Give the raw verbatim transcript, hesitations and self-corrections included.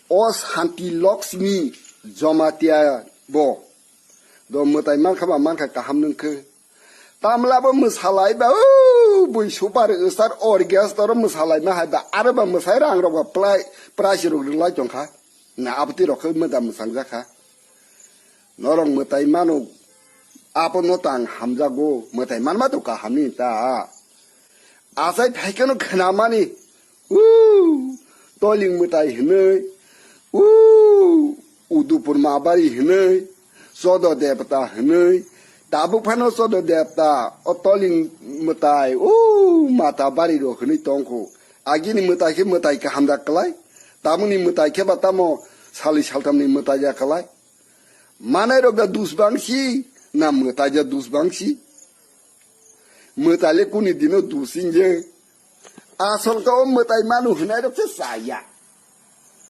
O Santi Lakshmi Jamatia bo do mwtai mankha ba mankha kaham nungkhe. Tamla bo mwsalai ba, "O, bui super star orchestra ro mwsalai ma hai ba, aro ba mwsai rang rok ba plai, price rok rwlai tongkha." Na aboti rok khe mwda mwsang jakha. Norok mwtai mano, abo no tang hamjago, mwtai manma to kaham ni ta. Achai phaikhe no khnamani, "U, Toling mwtai hinwi, u, Udupur Mabari hinwi, Chodo Debta hinwi, tabuk phano Chodo Debta, o Toling mwtai, u, Mata Bari rok hinwi tongkho." Agini mwtai khe mwtai kaham da kwlai, tabukni mwtai khe ba tamo sali saltamni mwtai ya kwlai. Manai rok da dus bangsi, na mwtai da dus bangsi? Mwtai le kuni dino dus inje. Asol ka o mwtai manu hinai rok se chaya.